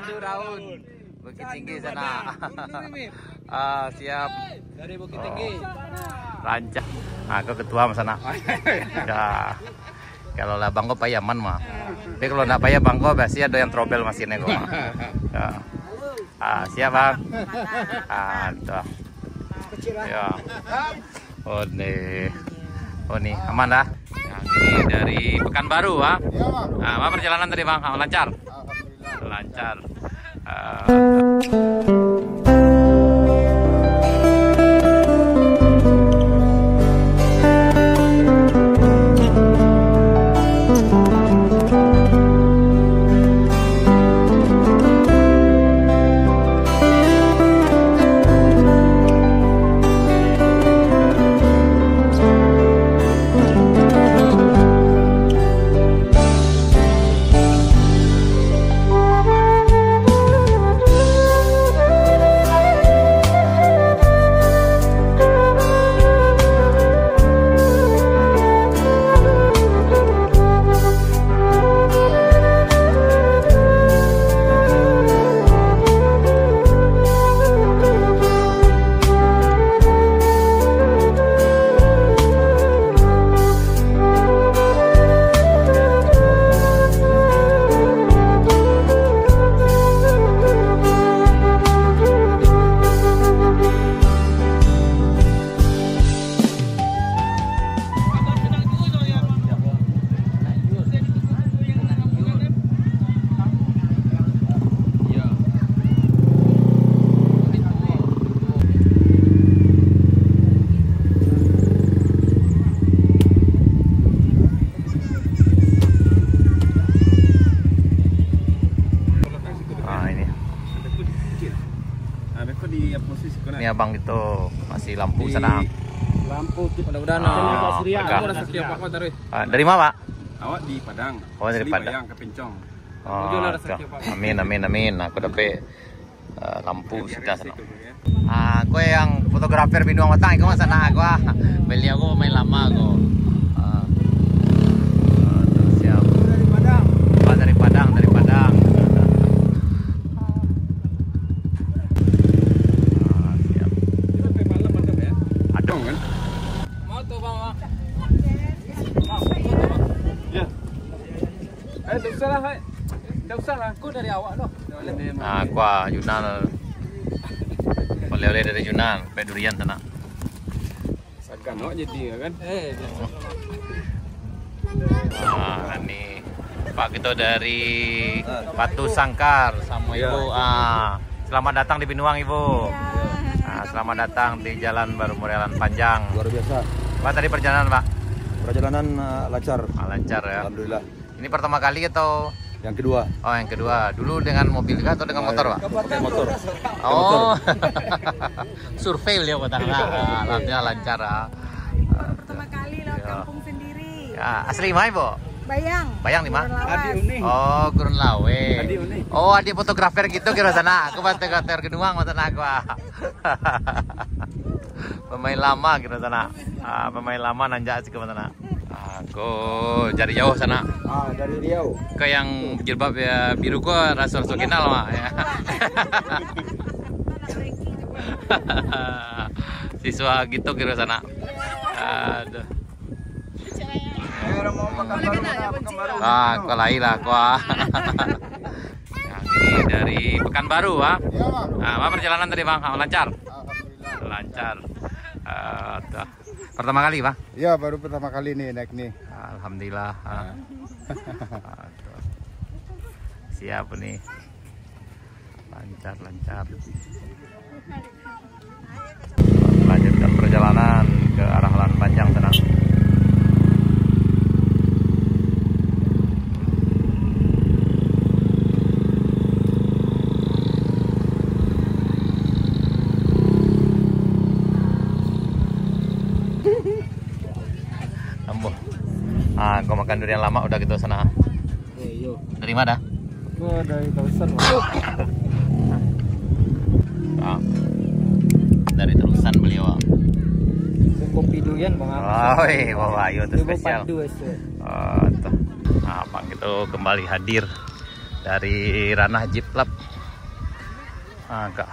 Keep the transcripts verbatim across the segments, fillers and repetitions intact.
Daun. Bukittinggi sana. Ah, siap. Dari Bukittinggi. Oh. Rancak. Ah, kau ketua mah sana. Ya. Kalau lah bangko pai aman mah. Tapi kalau ndak pai bangko, pasti ado yang trouble masinnyo ko mah. Ya. Ah, siap, Bang. Ah, tuh. Ya. Oh, ni. Oh, ni. Aman dah. Nah, ini dari Pekanbaru, ah. Iya, Bang. Ah, apa perjalanan tadi, Bang? Ah, lancar? Alhamdulillah. Lancar. Ah. Ah, ini. Ini abang itu masih lampu sana. Lampu tu. Mudah-mudahan. Ah, nanti Pak Surya. Pegang. Kamu rasa siap apa, Tarwih? Ah, dari mana, Pak? Awak di Padang. Oh, dari Asli Padang. Bayang, Kapincong. Ah, Amin, amin, amin. Aku dapek, eh, lampu sudah sana. Ah, kau yang fotografer Binuang Batang, kau masa nak aku ah. Beliau aku main lama aku. Ah. Ah, tu siap. Dari Padang. Ah, dari Padang, dari Padang. Ah, siap. Adong kan? Mau tuh, Bang, Bang. Ya. Eh, tak usah lah, hai. Tak usah lah, aku dari awak tu. Ah, kuah Yunal. Oleh-oleh dari Yunal, pek durian sana. Sagan awak jadi, ya kan? Eh, biasa. Ah, ni Pak kita dari Batu Sangkar sama Ibu. Ah, selamat datang di Binuang, Ibu. Ah, selamat datang di Jalan Baru Murialan Panjang. Luar biasa. Pak, tadi perjalanan, Pak? Perjalanan, ah, lancar. Ah, lancar, ya. Alhamdulillah. Ini pertama kali atau? Yang kedua. Oh, yang kedua. Dulu dengan mobil kah atau dengan motor, Pak? Pakai motor. Oh. Survei beliau pertama. Ah, alhamdulillah lancar, ah. Baru pertama kali lewat kampung sendiri. Ya, asli mana, Bu? Bayang. Bayang di mana? Gurun Lawas. Oh, Gurun Lawas. Oh, adik fotografer gitu kira sana. Aku fotografer Binuang masa nak aku, ah. Pemain lama kira sana. Ah, pemain lama nanjak siko mah sana. Ah, ko dari jauh sana. Ah, dari Riau. Ko yang jilbab ya biru ko raso-raso kenal mah ya. Siswa gitu kira sana. Aduh. Ah, ko lai lah ko. Nah, ini dari Pekanbaru, ah. Iya, Bang. Ah, apa perjalanan tadi, Bang? Ah, lancar? Alhamdulillah. Lancar. Ah, tuh. Pertama kali, Bang? Iya, baru pertama kali nih naik nih. Alhamdulillah. Ah. Ah, tuh. Siap nih. Lancar, lancar. Lanjutkan perjalanan ke arah Lahan Panjang, tenang. Ambo. Ah, kau makan durian lamak udah gitu sana. Eh, iyo. Dari mana? Gua dari Tausan, Bang. Ah, dari Tausan beliau, ah. Kopi durian, Bang. Oi, bawa ayo tu spesial. Padu asa. Ah, tuh. Nah, Bang, kita kembali hadir dari ranah Jeep Club. Ah, kak.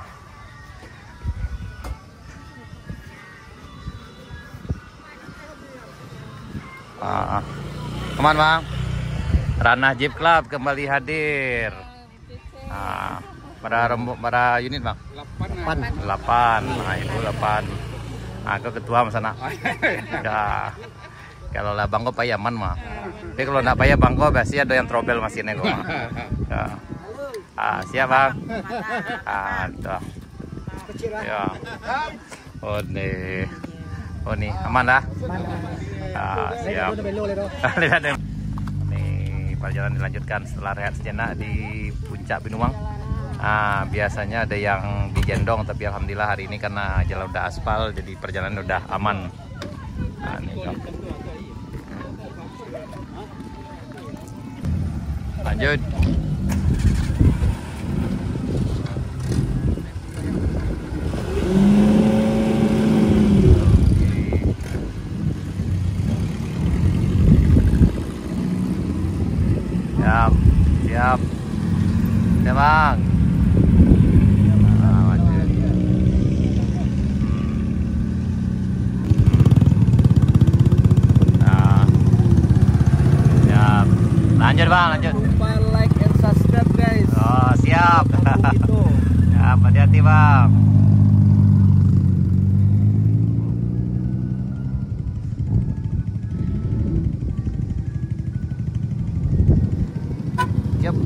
Ah, aman, Bang. Ranah Jeep Club kembali hadir. Ah, bara rembu-, bara unit, Bang? Delapan. Delapan. Ah, ibu delapan. Ah, aku ketua mah sanak. Ya. Kalau lah Bang ko pai aman mah. Tapi kalau ndak pai Bang ko, pasti ado yang trouble masinnyo ko. Ya. Ah, siap, Bang. Ah, tuh. Ya. Oh, ni. Oh, ni aman lah. Ah, siap. Lihat deh. Ni perjalanan dilanjutkan setelah rehat sejenak di Puncak Binuang. Ah, biasanya ada yang digendong, tapi alhamdulillah hari ini karena jalan udah aspal, jadi perjalanan udah aman. Ah, ni, Bang. Lanjut. Siap, siap. Siap, Bang. Ah, lanjut. Nah. Siap. Lanjut, Bang, lanjut. Jangan lupa like and subscribe, guys. Oh, siap. Kampung Ito. Siap, hati-hati, Bang. Siap.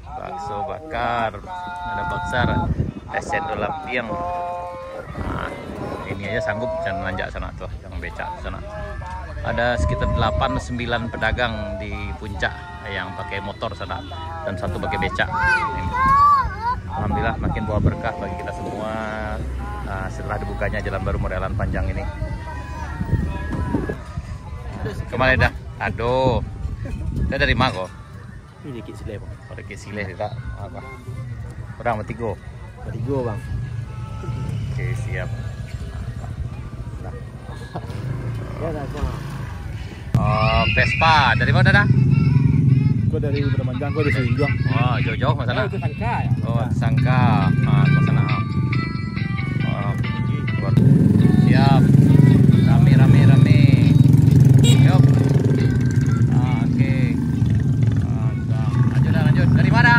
Bakso bakar, ada baksar, es cendol lampiang. Nah, ini aja sanggup, jangan nanjak sana tuh, yang becak sana. Ada sekitar delapan sembilan pedagang di puncak yang pakai motor sana, dan satu pakai becak. Alhamdulillah, makin bawa berkah bagi kita semua, ah, setelah dibukanya jalan baru model jalan panjang ini. Kemana dah? Aduh. Kita dari mana kok? Ini dikit sileh, Bang. Oh, dikit sileh juga. Apa? Orang bertiga. Bertiga, Bang. Oke, siap. Nah. Ya, dah, Bang. Oh, Vespa. Dari mana dah? Gua dari Padang Panjang, gua dari Sijunjuang. Oh, jauh-jauh mah sana. Eh, itu Sangka, ya? Oh, Sangka. Ah, ke sana. Ah. Oh, siap. Rame, rame, rame. Yup. Ah, oke. Ah, sudah. Lanjut dah, lanjut. Dari mana?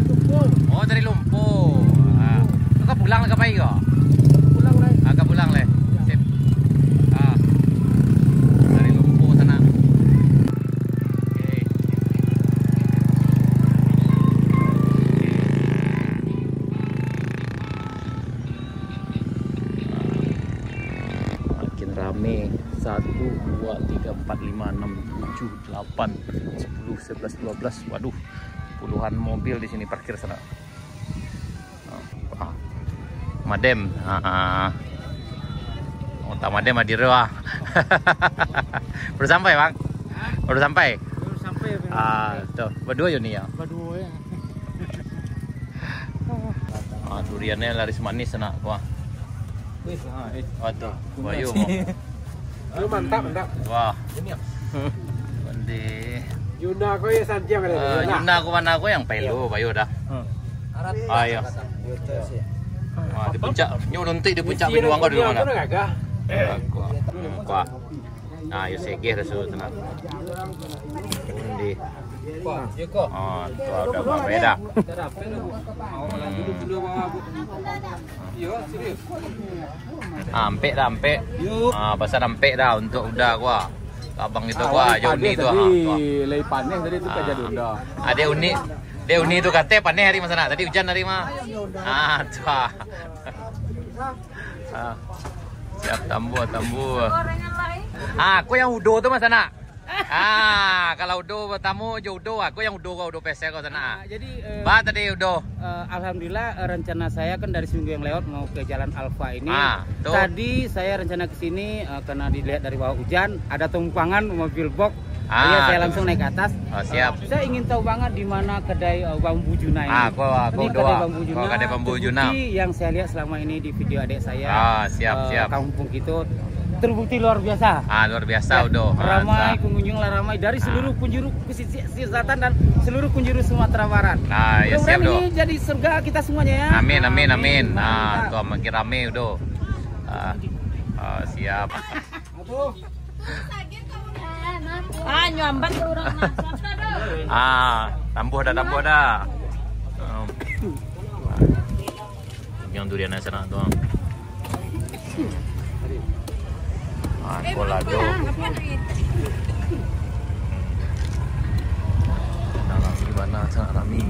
Lumpur. Oh, dari Lumpur. Ah. Kau pulang lah, kapan kau? Pulang lah. Ah, kau pulang lah. Ya. Sip. Ah. Dari Lumpur sana. Oke. Makin rame. Satu, dua, tiga, empat, lima, enam, tujuh, delapan, sepuluh, sebelas, dua belas. Waduh, puluhan mobil di sini parkir sana. Ah, Madem. Ah, ah. Kota Madem hadir tu, ah. Baru sampai, Bang? Hah? Baru sampai? Baru sampai, Bang. Ah, tuh. Berdua je ni, ya? Berdua, ya. Ah, duriannya laris manis, nak. Wah. Wih, ah, eh. Waduh, bayu. Yo, mantap, mantap. Wah. Ini ya. Bandi. Yuna ko ya santiang ada. Ah, Yuna. Yuna ko mana ko yang pelu, bayu dah. Hmm. Ah, iya. Wah, di puncak. Nyo nanti di puncak Binuang ko di mana? Kuah. Hmm, kuah. Nah, yo segeh raso tu nah. Undi. Oh, tu udah beda. Ah, ampek dah, ampek. Ah, pasal ampek dah untuk udah gua. Abang itu gua, jauh ni tu, ha, tu. Lai paneh tadi tu, ah, jadi udah. Ada unik. Dia unik tu kata paneh hari masa nak. Tadi hujan hari mah. Ah, tu ah. Ah. Siap tambua, tambua. Ah, aku yang udo tu masa nak. Ah, kalau udo pertama je udo, aku yang udo kau udo pesel kau sana. Ah, jadi, eh, ba tadi udo. Eh, alhamdulillah, eh, rencana saya kan dari seminggu yang lewat mau ke Jalan Alfa ini. Ah, tu. Tadi saya rencana ke sini, eh, karena dilihat dari bawah hujan, ada tumpangan mobil box. Ah, iya, saya tu langsung naik ke atas. Oh, siap. Eh, saya ingin tahu banget di mana kedai, eh, Bambu Juna ini. Ah, aku, aku ini kedai Bambu Juna. Aku kedai Bambu Juna. Terbukti yang saya lihat selama ini di video adik saya. Ah, siap, eh, siap. Kampung Kito. Terbukti luar biasa. Ah, luar biasa, ya, Udo. Ah, ramai, pengunjung lah ramai dari seluruh penjuru pesisir selatan dan seluruh penjuru Sumatera Barat. Ah, ya, siap, Udo. Mudah-mudahan ini jadi surga kita semuanya, ya. Amin, amin, amin. Amin. Ah, mantap. Tuh, makin rame, Udo. Ah, ah, siap. Ah, nyambat tu urang nah. Siapa tu? Ah, tambuah dah, tambuah dah. Um. Yang durian yang sana tu. Ah, kolado. Nah, rami bana, sangat rami.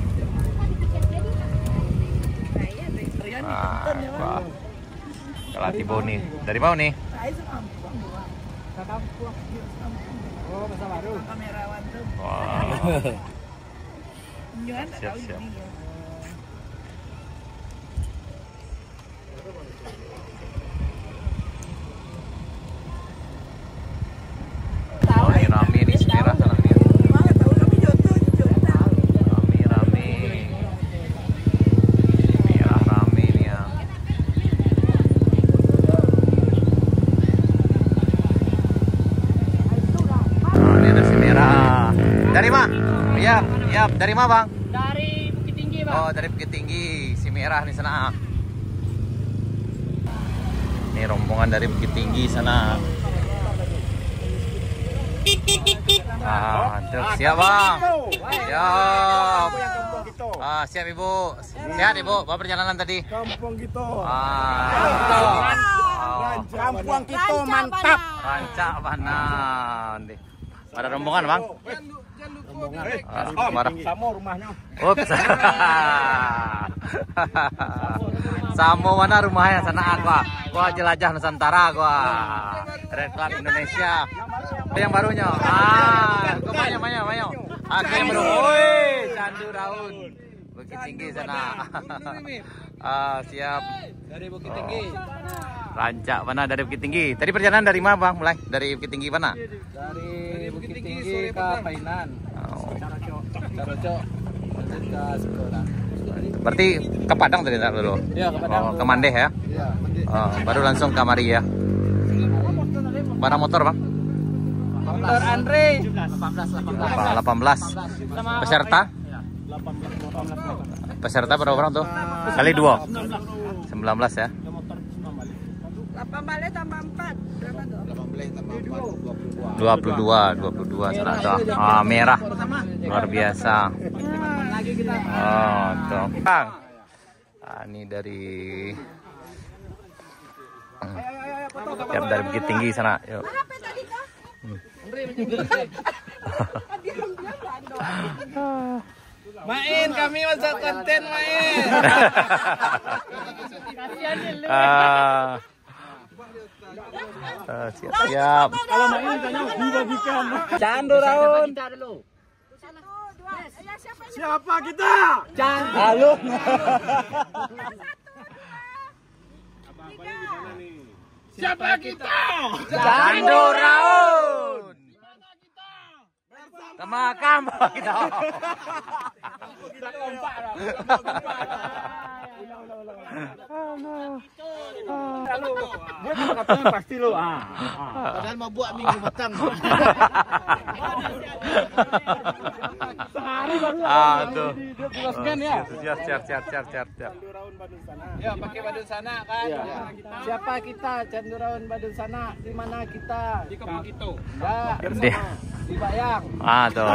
Ah, wah. Kalau tibo ni. Dari mana ni? Oh, Pasar Baru. Wah. Siap, siap. Rami-rami ni, si merah tu rami. Rami-rami. Si merah rami ni, ya. Ah, ni ada si merah. Dari mana? Yap, yap. Dari mana, Bang? Dari Bukittinggi, Bang. Oh, dari Bukittinggi. Si merah ni sana. Ni rombongan dari Bukittinggi sana. Ah, tu. Siap, Bang. Siap. Ah, siap, Ibu. Sehat, Ibu. Bapak perjalanan tadi? Kampung kita. Ah. Kampuang kito mantap. Rancak bana. Pada rombongan, Bang? Rombongan. Ah, marah. Samo rumahnyo. Ups. Samo bana rumahnyo, sanak gua. Gua jelajah Nusantara gua. Red Club Indonesia. Yang barunyo. Ah, gua banyak, banyak, banyak. Oke, bro. Oi, Candu Daun. Bukittinggi sana. Ah, siap. Dari Bukittinggi. Oh. Rancak bana dari Bukittinggi. Tadi perjalanan dari mana, Bang? Mulai dari Bukittinggi mana? Dari Bukittinggi ke Painan. Oh. Carocok. Carocok. Lanjut ke Sikoran. Berarti ke Padang tadi, tak dulu? Iya, ke Padang dulu. Oh, ke Mandeh, ya? Iya, Mandeh. Oh, baru langsung kamari, ya? Mana motor, Bang? Motor Andre. Delapan belas, delapan belas. Delapan belas. Sama peserta? Peserta berapa orang tu? Kali dua. Sembilan belas, ya. Delapan baleh tambah empat, berapa tu? Dua puluh dua, dua puluh dua, salah tu. Ah, merah. Luar biasa. Oh, tu. Bang. Ah, ni dari, hmm, tiap dari Bukittinggi sana. Yuk. Hmm. Main, kami masuk konten, main. Kasihan ni lu. Ah. Ah, siap, siap. Kalau main, tanya, dibagikan. Candu Daun. Siapa kita? Halo. Siapa kita? Candu Raun. Sama kamu kita. Halo. Buat kata pasti lo, ah. Padahal mabuk minggu matang. Sehari baru. Ah, tu. Dia pulaskan ya. Siap, siap, siap, siap, siap, siap. Ya, pakai badun sanak kan. Ya. Siapa kita, Candu Raun Badun Sanak? Di mana kita? Di Kampung Kito. Enggak. Di Bayang. Ah, tu.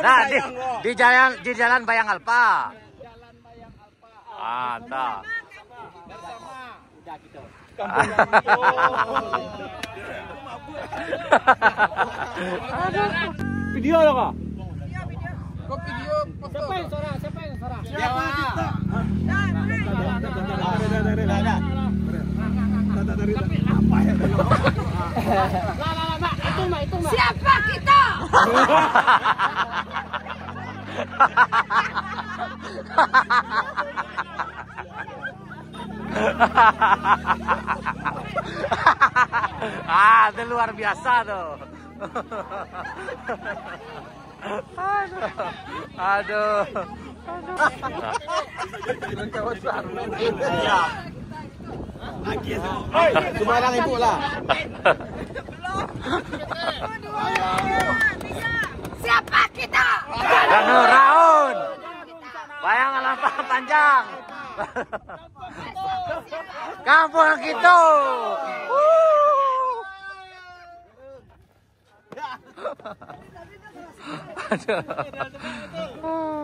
Nah, di, di jalan, di Jalan Bayang Alpa. Jalan Bayang Alpa. Ah, tak. Bersama. Udah gitu. Video lo kok? Video, video. Kok video foto? Siapa yang sorak? Siapa yang sorak? Siapa kita? Lah, lah, lah, Mak. Itu, Mak, itu, Mak. Siapa kita? Ah, itu luar biasa tu. Aduh. Aduh. Aduh. Sembarang ibu lah. Siapa kita? Jangan raun. Bayang lampang panjang. Kampung kita.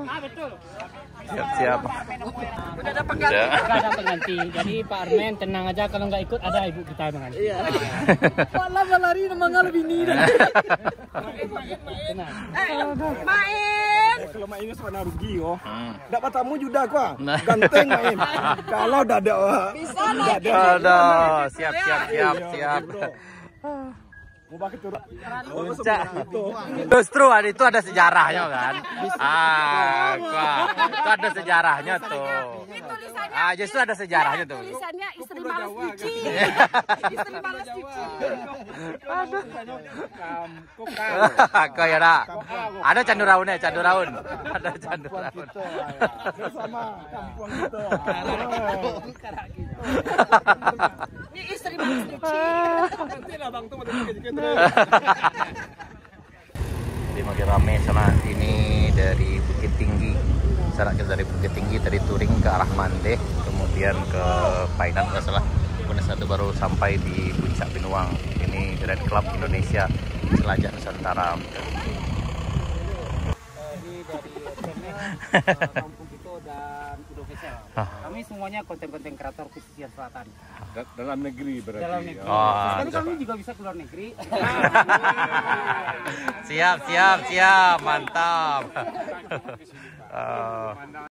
Aduh. Siap-siap. Udah ada pengganti. Ya. Udah ada pengganti. Jadi Pak Armen tenang aja, kalau nggak ikut ada ibu kita yang mengganti. Iya. Malah lari mengalah bini dah. Tenang. Eh, main. Kalau main sebenarnya rugi, oh. Hmm. Ndak batamu juda ko, ah. Nah. Ganteng main. Kalau dadak, wah. Bisa lah. Dadak. Aduh, siap, siap, siap, siap. Iya, bro. Mau pakai turun. Puncak. Justru ada, itu ada sejarahnya kan. Ah, wah. Itu ada sejarahnya tuh. Ini tulisannya, ah, justru ada sejarahnya tuh. Tulisannya istri malas cuci. Istri malas cuci. Aduh. Kau ya dak? Ada candu raun eh, candu raun. Ada candu raun. Sama kampung kita. Ini istri bagus cuci. Nanti lah bang tu mau pakai jaket terus. Jadi makin rame sana. Ini dari Bukit Tinggi. Sanak kita dari Bukit Tinggi, dari Turing ke arah Mandeh, kemudian ke Painan kalau salah. Kemudian satu baru sampai di Puncak Binuang. Ini Red Club Indonesia, Jelajah Nusantara. Ini dari channel, eh, Kampung Kito dan Udo Official. Ah. Kami semuanya konten-konten kreator pesisir selatan. Da-, dalam negeri berarti. Dalam negeri. Oh, tapi kami juga bisa keluar negeri. Siap, siap, siap. Mantap. Oh.